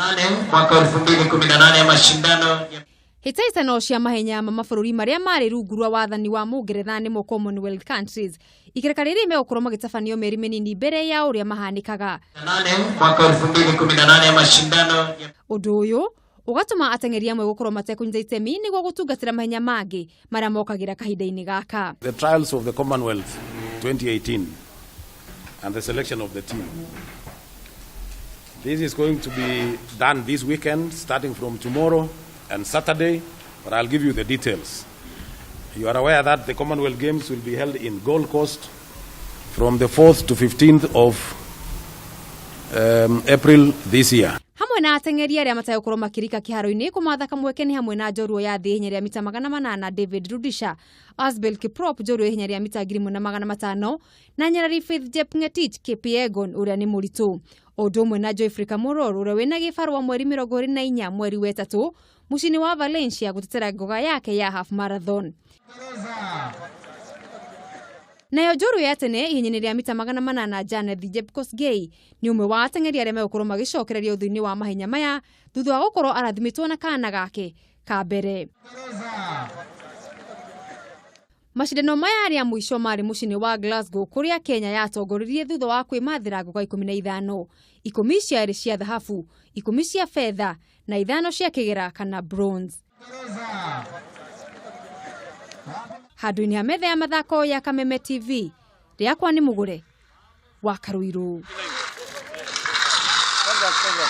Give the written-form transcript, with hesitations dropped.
8 mwaka 2018 mashindano ya Hĩtahĩtano cia mahenya ma mabũrũri marĩa marĩ rungu rwa wathani wa Mũngeretha nĩmo Commonwealth countries. Ikereka rĩrĩ megũkorwo magĩtabanio mĩeri mĩnini mbere ya ũrĩa mahanĩkaga. 8 mwaka 2018 mashindano ya Ũndũ ũyũ ũgatũma ateng'eri amwe gũkorwo matekũnyita itemi nĩguo gũtungatĩra mahenya mangĩ marĩa mokagĩra kahinda-inĩ gaka. The trials of the Commonwealth 2018 and the selection of the team. This is going to be done this weekend, starting from tomorrow and Saturday, but I'll give you the details. You are aware that the Commonwealth Games will be held in Gold Coast from the 4th to 15th of April this year. Hamwe na ateng'eri arĩa matagũkorwo makĩrika kĩharo-inĩ kũmatha kamweke nĩ hamwe na njorua ya thĩ ihenya rĩa mita 800 David Rudisha, Asbel Kiprop njorua ihenya rĩa mita 1500 na Nyarari Faith Jepngetich Kipyegon ũrĩa nĩ mũritũ. O ũndũ ũmwe na Geoffrey Kamworor ũrĩa wĩna gĩbarũa mweri 24 mweri wa ĩtatũ mũciĩ-inĩ wa Valencia gũtetera ngoga yake ya half marathon. Nayo njorua ya tene ihenya-inĩ rĩa mita 800 Janeth Jepkosgei nĩ ũmwe wa ateng'eri arĩa megũkorwo magĩcokereria ũthũ-inĩ wa mahenya maya thutha wa gũkorwo arathimĩtwo na kana gake ka mbere. Macindano maya rĩa mũico marĩ mũciĩ-inĩ wa Glasgow kũrĩa Kenya yatongoririe thutha wa kwĩmathĩra ngoga 15, 10 ciarĩ cia thahabu, 10 cia betha na 5 cia kĩgera kana bronze. Handũ-inĩ ha metha ya mathako ya Kameme TV, rĩakwa nĩ Mũgũre wa Karuiru.